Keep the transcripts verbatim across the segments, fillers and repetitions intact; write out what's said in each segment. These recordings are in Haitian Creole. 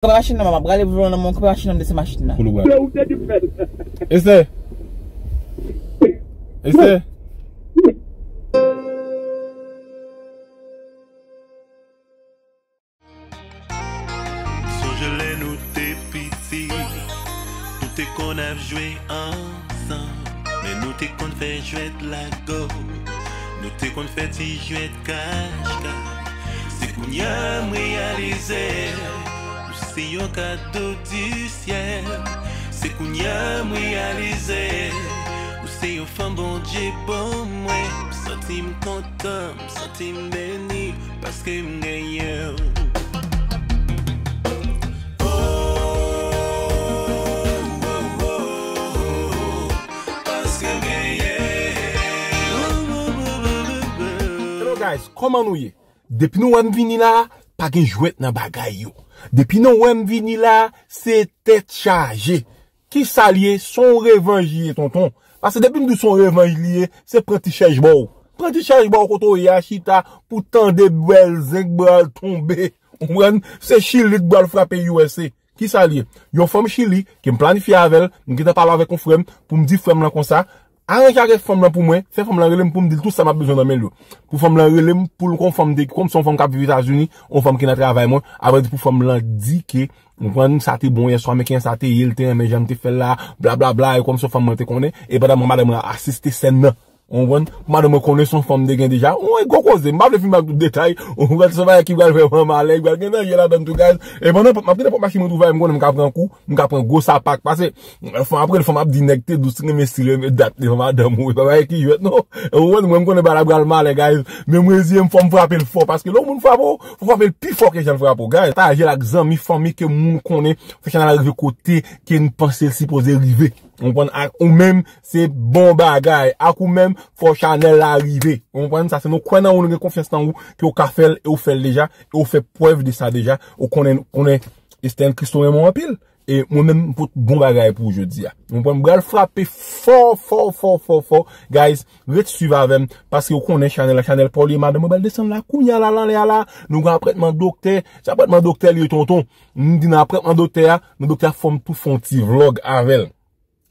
Koupe machin nan, m ap rale vòlò nan men w, koupe machin nan, m dese machin nan. Pou nou wè. Ese. Ese. Sonje lè nou te piti, nou te konn ap jwe ansanm, men nou te konn fè jwèt lago, nou te konn fè ti jwèt kach kach. Se kounye a m reyalize, ou se yon kado di syèl. Se kounye a m reyalize, ou se yon fanm Bondye ban mwen. M santi m kontan, m santi m beni, paske m genyen w. Oh, oh, oh, oh, paske m genyen w. Hello guys, kòman nou ye? Depi nou wè m vini la, pa gen jwèt nan bagay yo. Depi nou wè m vini la, se tèt chaje. Kisa l ye? Se yon revanj li ye, tonton. Paske depi m di w se yon revanj li ye, se pran ti chèch ba w. Pran ti chèch ba w kote w ye a, chita pou tande bèl zenk bral tonbe. Ou konprann? Se Chili k pral frape U S A. Kisa l ye? Yon fanm Chili ke m planifye avè l, m gentan pale avèk yon frè m pou m di frè m lan konsa, aranje avèk fanm lan pou mwen, fè fanm lan rele m pou m di l tout sa m ap bezwen nan men l yo. Pou fanm lan rele m, pou l kon fanm de, kòm se yon fanm k ap viv Etazini, yon fanm ki nan travay mwen, apre di pou fanm lan di ke, ou konprann, sa te bon yèswa, men kijan sa te ye, l te renmen jan m te fè l la, blablabla, e kòm se yon fanm mwen te konnen, e pandan mwen madanm lan asiste sèn nan. Ou konprann? Pou madanm mwen konnen se yon fanm m te gen deja. Ou wè gwo koze, m pa vle fin ak tout detay. Ou konprann? Se yon bagay ki pral vrèman malè, ki pral gen danje ladan tou, guys. E pandan m ap kite pòt machin mwen t ouvè, m konnen m ka pran kou, m ka pran gwo sapak. Pase, fanm apre, fanm ap di nèg te dous, renmen si renmen dat devan madanm ou. E pa bagay ki jwèt, non. Ou konprann? Mwen, m konnen bagay la pral malè, guys. Men m reziye m, fò m frape l fò. Paske lè yon moun frape w, fò w frape l pi fò ke jan l frape w, guys. Pataje l ak zanmi, fanmi ke moun konnen. Fè chanèl la rive kote ke n panse l sipoze rive. Ou konprann? Ak ou menm, se bon bagay. Ak ou menm, fò chanèl la rive. Ou konprann? Sa se nou kwè nan ou, nou gen konfyans nan ou, ke ou ka fè l, e ou fè l deja, e ou fè prèv de sa deja. Ou konnen, konnen Esther Christo renmen w anpil. E mwen menm, m pot bon bagay pou ou jodi a. Ou konprann? M pral frape fò, fò, fò, fò, fò. Guys, ret swiv avè m, paske ou konnen chanèl la, chanèl pa w li ye, madanm mwen pral desann la, kounye a la, l anlè a la, nou gen apwentman doktè, se apwentman doktè li ye, tonton. M di nan apwentman doktè a, nan doktè a fò m tou fè yon ti vlog avè l.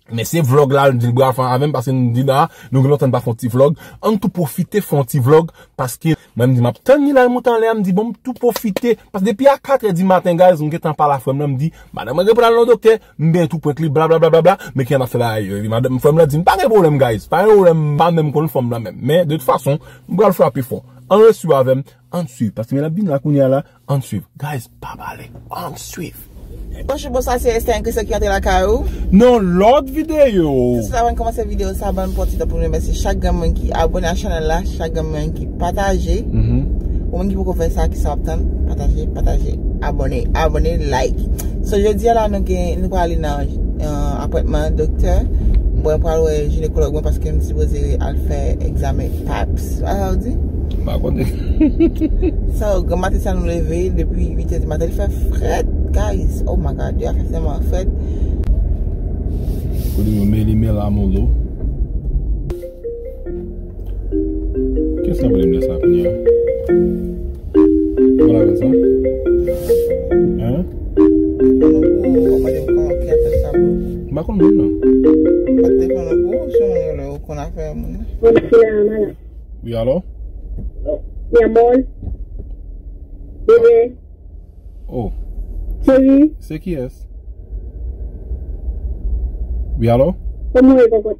Men se vlog la, m di l bra fè avè m, paske m di la, nou gen lontan n pa fè yon ti vlog. Ann tou pwofite fè yon ti vlog, paske mwen m di m ap tann li la, l monte anlè a, m di bon, m tou pwofite. Paske depi a katrè di maten, guys, m gentan pale a frè m lan, m di, madanm mwen gen pou l al nan doktè, m byen tou prank li, blablabla, men ki jan n ap fè bagay yo. Madanm, frè m lan di m, pa gen pwoblèm, guys, pa gen pwoblèm, m pa menm konn fanm lan menm. Men, de tout fason, m pral frape fò. Ann ret swiv avè m, ann swiv, paske men l ap vini la kounye a la, ann swiv. Guys, pa pale, ann swiv. Bon, choubo, sa se Esther Christo ki antre lakay ou. Nan lòt videyo. Tout sa, avan n kòmanse videyo sa, ban m pran ti tan pou m remèsye chak grenn moun ki abòne a chanèl la, chak grenn moun ki pataje. Ou menm ki poko fè sa, kisa w ap tann? Pataje, pataje, abòne, abòne, like. So, jodi a la, nou gen, nou prale nan, euh, apwentman doktè. Mwen pral wè jinekològ mwen paske m sipoze al fè egzamen Pap. Sa sa w di? M pa konnen. Sa yo, granmaten sa nou leve depi uit è di maten. Li fè frèt, guys. Oh my God, Dye a fè tèlman frèt. Kote yo meli men la molo. Kiyès k ap rele m lè sa kounye a? Ou konn apèl sa? Hein? M pa konn moun nan. Ou konn afè moun nan. Wi, alo? Mi amor. Bebe. Oh. Cheri. Se kiyès? Wi, alo? Kòman w ye, kòkòt?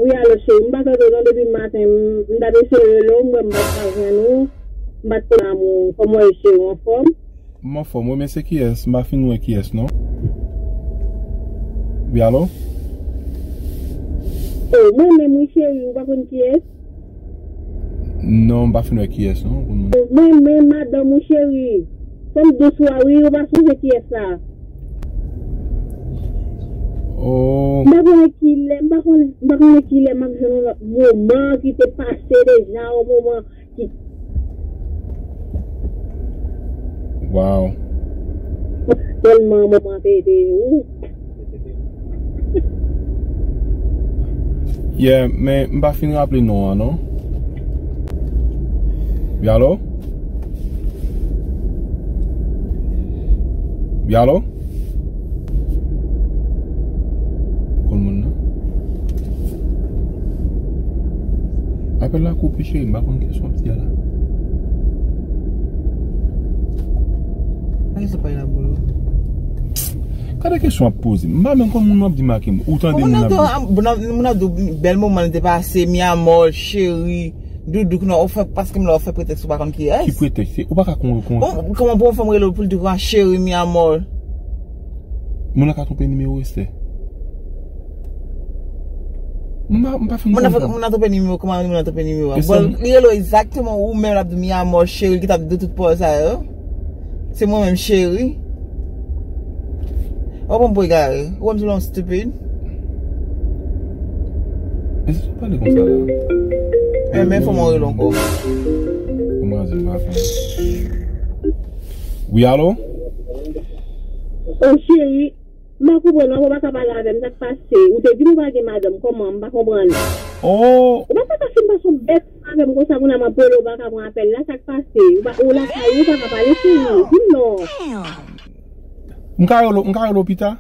Wi, alo, cheri. M pa tande w non depi maten. M, m t ap eseye rele w, m wè m pa t ka jwenn ou. M pa t konn amou. Kòman w ye, cheri? W anfòm? M anfòm, wi, men se kiyès? M pa fin wè kiyès, non. Wi, alo? Oh, mwen menm, wi, cheri, ou pa konn kiyès? Non, m pa fin wè kiyès, non. Mwen menm, madanm ou, cheri. Fanm dous ou a, wi, ou pa sonje kiyès la. Oh. M pa konnen kilè, m pa konnen, m pa konnen kilè m ap jwenn yon lòt moman ki te pase deja, yon moman ki Wow. Tèlman moman te ede ou. Yeah, men m pa fin raple non an, non. Wi, alo? Alo? Ou konn moun nan? Apèl la koupe, cheri, m pa konn kiyès w ap di a la. Gade kesyon w ap poze m. M pa menm konn moun w ap di make m. Ou tande moun ap di. Moun ap di w bèl moman li te pase, mi amor, cheri, doudou, non, ou fè, paske m la, ou fè pretèks ou pa konn kiyès. Ki pretèks? Ou pa ka kon, kon. Bon, kòman pou yon fanm rele w pou l di w cheri, mi amor? Moun nan ka twonpe nimewo, Esther. M pa, m pa fin konprann. Moun nan twonpe nimewo, kòman moun nan twonpe nimewo a? Bon, li rele w egzakteman ou menm l ap di mi amor, cheri, ki t ap di tout pawòl sa yo. Se mwen menm, cheri. Ou pran m pou egare. Ou wè m sou yon stupid. E si w pale konsa la? Enben, fò mwen rele ankò. Kòman di m pa fè? Wi, alo? O cheri, m pa konprann, w pa ka pale avè m, sa k pase? Ou te di m ou pa gen madanm, kòman? M pa konprann. Oh! Ou pa ta ka fin pase yon bèt avè m konsa, kounye a m ap rele w, ou pa ka pran apèl la, sa k pase? Ou pa, ou lakay ou, ou pa ka pale, cheri? Di m non. M ka rele w, m ka rele w pita?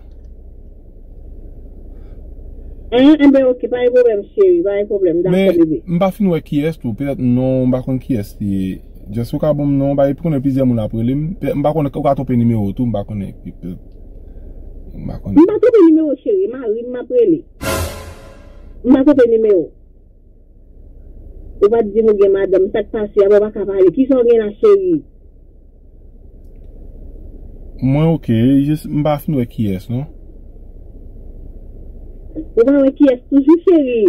Hein, enben, ok, pa gen pwoblèm, cheri, pa gen pwoblèm, dakò, bebe. Men, m pa fin wè kiyès tou, petèt non, m pa konn kiyès li ye. Just ou ka ban m non, ba, epi konnen plizyè moun ap rele m. Petèt m pa konnen, ou ka twonpe nimewo tou, m pa konnen. M pa konnen. M pa twonpe nimewo, cheri, mari m m ap rele. M pa twonpe nimewo. Ou pa t di m ou gen madanm, sa k pase a, ou pa ka pale. Kisa w gen la, cheri? Mwen, ok, jis m pa fin wè kiyès, non. Ou pa wè kiyès toujou, cheri?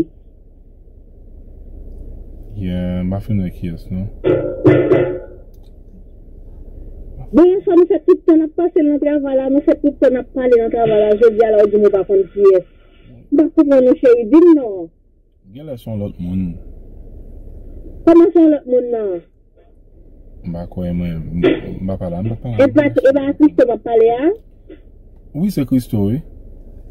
Yeah, m pa fin wè kiyès, non. Bon, yè swa nou fè tout tan n ap pase l nan travay la, nou fè tout tan n ap pale nan travay la, jodi a la ou di m ou pa konn kiyès. M pa konprann ou, cheri, di m non. Genlè se yon lòt moun. Kòman se yon lòt moun nan? M pa kwè mwen, m, m pa pale, m pa pale. E pa, e pa Christo m ap pale a? Wi, se Christo, wi.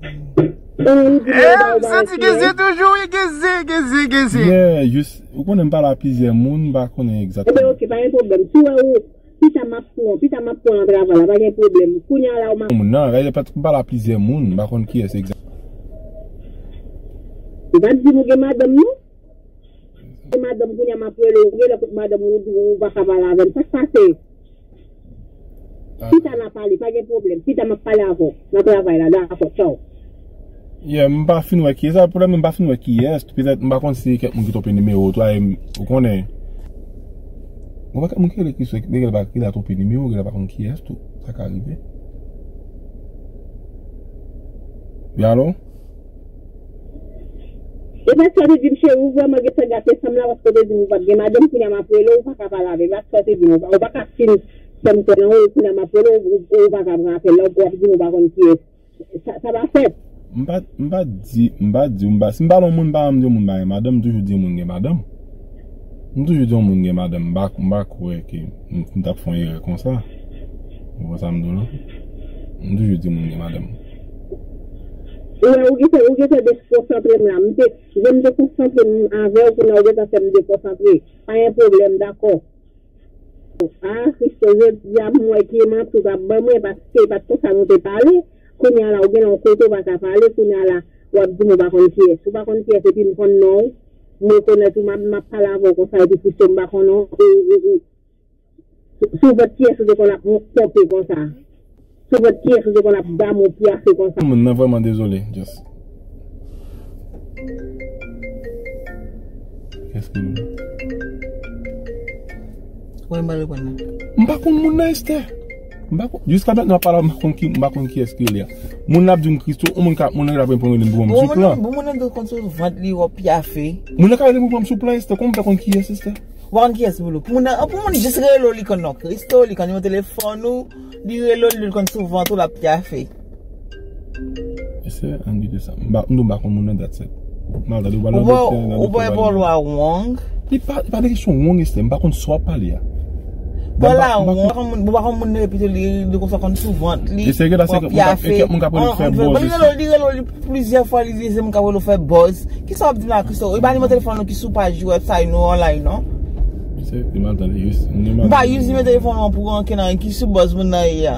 Ou di mwen ba ou ba santi Gezi toujou, wi, Gezi, Gezi, Gezi. Yeah, jis, ou konnen m pale a plizyè moun, m pa konnen egzakteman. Enben, ok, pa gen pwoblèm. Si w wè ou, pita m ap pran, pita m ap pran nan travay la, pa gen pwoblèm. Kounye a la, ou ma- Moun nan, gade, m pale a plizyè moun, m pa konn kiyès egzak. Ou pa t di m ou gen madanm, non? Gen madanm, kounye a m ap rele w, ou genlè kot madanm ou, ou pa ka pale avè m. Sa k pase? Pita n a pale, pa gen pwoblèm. Pita m ap pale avè w nan travay la, dakò, tchaw. Yeah, m pa fin wè kiyès, sa pwoblèm, m pa fin wè kiyès. Petèt, m pa konn si se kèk moun ki twonpe nimewo tou, a, ou konnen. Ou pa kèk moun ki rele Christo, ki genlè pa, ki genlè twonpe nimewo, genlè pa konn kiyès tou. Sa ka rive. Wi, alo? E pa sa w te di m, cheri, ou vrèman gentan gate san m la, paske w te di m ou pa t gen madanm, kounye a m ap rele w, ou pa ka pale avè m. E pa sa w te di m, ou pa, ou pa ka fin fè m kwè nan ou, kounye a m ap rele w, ou, ou pa ka pran apèl la, ou ap di m ou pa konn kiyès. Sa, sa pa fèt. M pa, m pa di, m pa di, m pa, si m pale yon moun, m pa janm di yon moun pa gen madanm, m toujou di yon moun gen madanm. M toujou di yon moun gen madanm, m pa, m pa kwè ke m, m t ap fè yon erè konsa. Ou konprann sa m di w lan? M toujou di moun gen madanm. Ou wè, ou gentan, ou gentan dekonsantre m la. M te, jan m te konsantre m avè w, kounye a ou gentan fè m dekonsantre. Pa gen pwoblèm, dakò. Ah, Christo, jodi a m wè ke manti w t ap ban mwen, paske e pa t konsa nou te pale. Kounye a la, ou gen yon kote ou pa ka pale, kounye a la, w ap di m ou pa konn kiyès. Ou pa konn kiyès, epi m konn non w. M rekonèt ou, m ap, m ap pale avè w konsa, epi Christo, m pa konn non w. Ou, ou, ou. Sou, sou vant kiyès ou te konn ap ponpe konsa? Sou vant kiyès ou te konn ap damou pyafe konsa? Moun nan vrèman dezole, just. Kiyès ki moun? Wè, m pa reponn nan. M pa konn moun nan, Esther. M pa konn, jiska mentnan, m ap pale, m pa konn ki, m pa konn kiyès ki rele a. Moun nan ap di m Christo, yon moun ka, moun nan rele ap reponn, rele m pou ban m sou plan. Bon, moun nan dwe konn sou vant li, w ap pyafe. Moun nan ka rele m pou ban m sou plan, Esther. Kòman m fè konn kiyès, Esther? Ou pa konn kiyès Boulou. Pou moun nan, pou moun jis rele w, li konn non Christo, li konn nimewo telefòn ou, li rele w, li konn sou vant ou, l ap pyafe. Esther, ann kite sa. M pa, m di w m pa konn moun nan, that's it. M al tande w pale nan doktè, nan doktè. Ou pa wè Paul a wrong? Li pa, li pa de kesyon wrong, Esther. M pa konn sa w ap pale a. Paul a wrong, ou pa konn moun, ou pa konn moun nan, epi tou li, li konsa konn sou vant li. Esther, gen la se moun k ap, e kèk moun k ap rele fè buzz, Esther. Li rele w, li rele w, li plizyè fwa, li di se moun k ap rele w fè buzz. Kisa w ap di m la, Christo? E pa nimewo telefòn nou ki sou paj website nou online, non? Misye, li mal tande, jis, li mal tande. M pa use nimewo telefòn mwen pou ranke nan ki sou buzz moun nan ye a.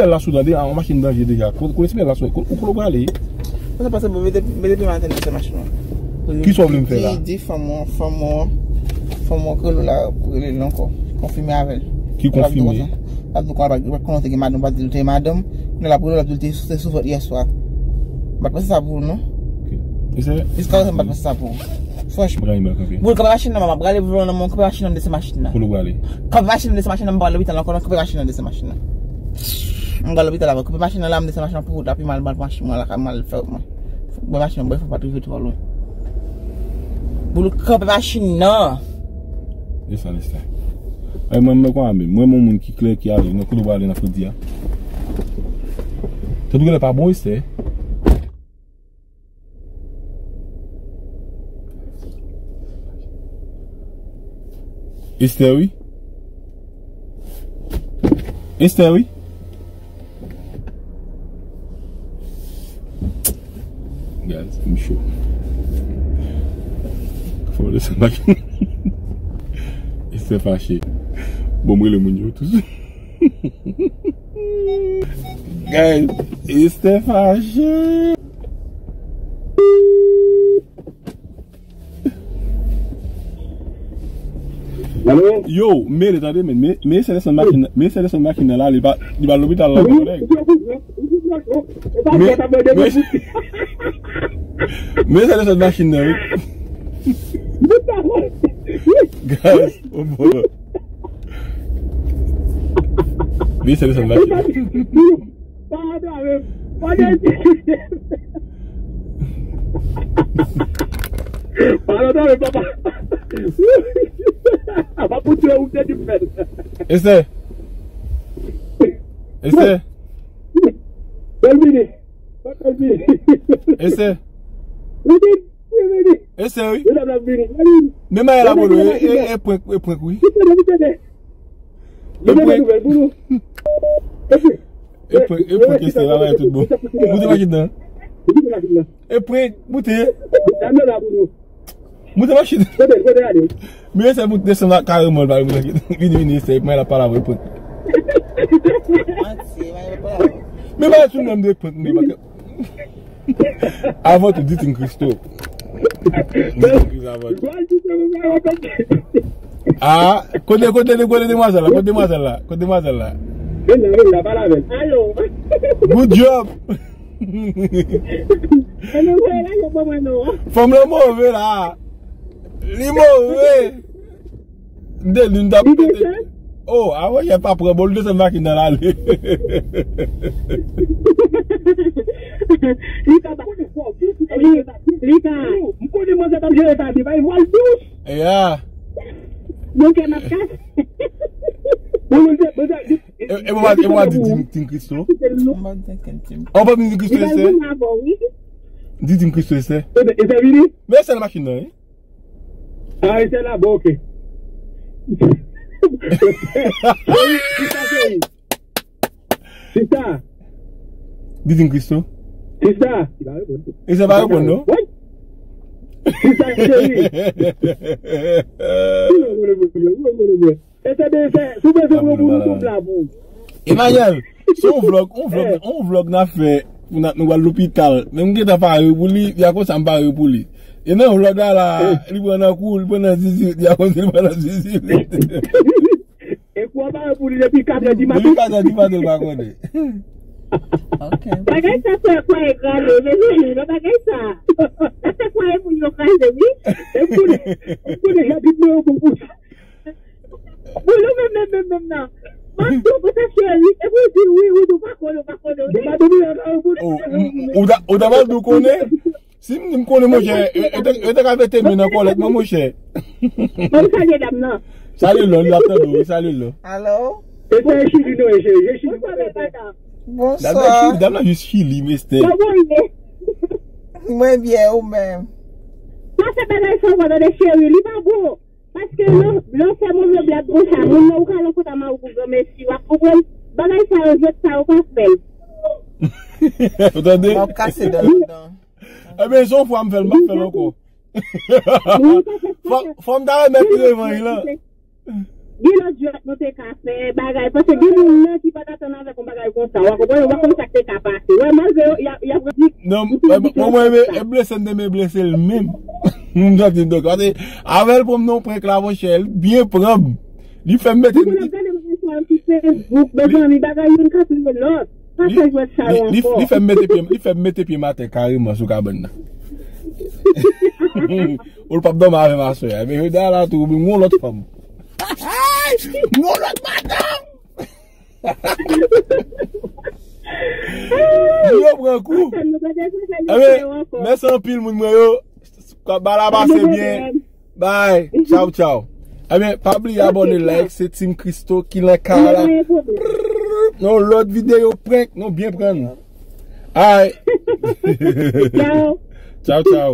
bèl la sou tande, a, yon machin danje deja. Kote, kote ti bèl la sou, ou kote w prale? Sa pase pou mete, mete pye m atè nan machin nan. Kisa w vle m fè la? Di, di fanm ou, fanm ou, fanm ou ke l la rele l ankò. Konfime avè l. Ki konfime? L ap di konsa. L ap di konsa, l ap di konsa, l ap di l te madanm. Kounye a l ap rele w, l ap di l te, te sou vant yè swa. M pa t panse sa pou ou, non. Jiskaprezan, m pa t panse sa pou ou. Franchman. Boul, kanpe machin nan, m ap prale pou nan mwen, kanpe machin nan, m dese machin nan. Kote w prale? Kanpe machin nan, m dese machin nan, m pral lopital ankò, non, kanpe machin nan, m dese machin nan. M pral lopital avè w. Kanpe machin nan la, m dese machin nan pou ou, epi m al, m al machin mwen la, m al fè wout mwen. Fòk mwen machin nan, bwè, fòk pa t rive twò lwen. Boul, kanpe machin nan. Desann, Esther. Ay, mwen, mwen, kwa, mwen, mwen, yon moun ki klè, ki ale, mwen, kote w prale nan fredi a? Tande w genlè pa bon, Esther. Esther, wi. Esther, wi. Guys, m cho. Fò w desann bak. Esther fache. Bon, m rele moun yo tou. Guys, Esther fache. Alo? Yo, mele, tande, men, men, men se desann machin nan, men se desann machin nan la, li pa, li pa lopital la, wi, kòlèg. Wi, wi, wi, wi. E pa men, sa ta mande men, men se desann machin nan, wi. Guys, oh boy. Men se desann machin nan. Pa antre avè m. Pa antre avè m. Pa antre avè m, papa. Apa pou twe ou te di fèt. Ese. Ese. Bèl vini. Bèl vini. Ese. Ou di, ou vini. Ese, wi. Medam la vini. Men maye la, bolo, e, e, e prank, e prank, wi. Ou tande, ou tande. E prank. E prank, e prank, Ese, la, la, tout bon. Moute machin nan. E prank, moute. Moute machin. Men se pou desann la kareman, pa vini, vini, Ese, mwen la pale avè prank. Men pa sou nonm de prank, men pa. Avan tou, di Team Christo. Di Team Christo avan tou. Ah, kote, kote, kote demwazèl la? Kote demwazèl la? Kote demwazèl la? Vin la, vin la, pale avè l. Alo. Good job. Anyway, la, yo ban mwen non. Fanm lan move la. Li move. De lin t ap pete. Oh, avan yè pa pran bòl, desann machin nan l ale. Li ka ba. Li, li ka. M konnen manzè t ap jere sa byen, bay vwal dous. Ya. Mon kè m ap kase. Bon, manzè, manzè, e, e, bon, e, bon, di Team, Team Christo. An pa vin di Christo, Ese. Di Team Christo, Ese. Ese vini? Men se nan machin nan, wi. Ah, Ese la, bon, ok. Sista, cheri. Sista. Di Team Christo. Sista. Ese pa reponn, non? Sista, cheri. Ese, Ese, si w bezwen mwen pou nou, tout la pou. Emmanuel, se yon vlog, yon vlog, yon vlog n ap fè pou n ap, nou pral lopital. Men m gentan pare pou li, ya konsa m pare pou li. E nan vlog la, la, li pran nan kou, li pran nan zizi, ya konsa li pran nan zizi. E kou an pare pou li depi katrè di maten. Depi katrè di maten, l pa konnen. Ok. Bagay sa fè kò e grale, mezanmi, nan bagay sa. Sa fè kò e moun yo kraze, wi. E kou, e kou deja di mwen yo bon pou sa. Pou nou menm, menm, menm, menm nan. M ap di w konsa, cheri, e pou w di wi, ou di w pa konnen, ou pa konnen, ou di. Ou ta, ou ta pral di w konnen? Si m di m konnen, monchè, e, e te, e te ka mete men nan kòlèt mwen, monchè. Ban m salye dam nan. Salye l, li ap tande w, salye l. Alo? E se Chili nou ye, cheri, se Chili. Bonswa, bèl madanm. Dam nan Chili, dam nan jis Chili, mestè. Kòman w ye? Mwen byen, ou menm? Pase bagay sa w pa tande, cheri, li pa bon. Paske lè, lè w fè move blag konsa, moun nan ou ka al nan kont a mari w pou granmesi, w ap konprann. Bagay sa yo, jwèt sa yo pa fè l. Ou tande? M ap kase dan l dan. Ebyen, se yon fwa m fè l, m p ap fè l ankò. Fò, fò m ta remèt li revanj lan. Gen lòt jwèt nou te ka fè, bagay, paske gen moun nan ki pa t atann avèk yon bagay konsa, w a konprann, w a konn sa k te ka pase. Wè, malgre yo, y a, y ap di. Non, mwen, mwen, e blese m te men blese l menm. M santi donk, paske avè l pran m nan yon prank la, monchè, li byen pran m. Li fè m mete. Moun ap gade bagay sa yo sou Facebook, mezanmi, bagay youn ka touye lòt. Pa fè jwèt sa yo ankò. Li, li, li fè m mete pye, li fè m mete pye m atè kareman sou kabann nan. Ou l p ap dòmi avè m aswè a. Men jodi a la tou, m gen yon lòt fanm. M gen yon lòt madanm. Yo pran kou. Ebyen, mèsi anpil, moun mwen yo. Kòb la pase byen. Bye. Tchaw, tchaw. Ebyen, pa bliye abòne, like, se Team Christo ki nan kay la. Nan yon lòt videyo prank, nou byen pran nou. Alright. Tchaw. Tchaw, tchaw.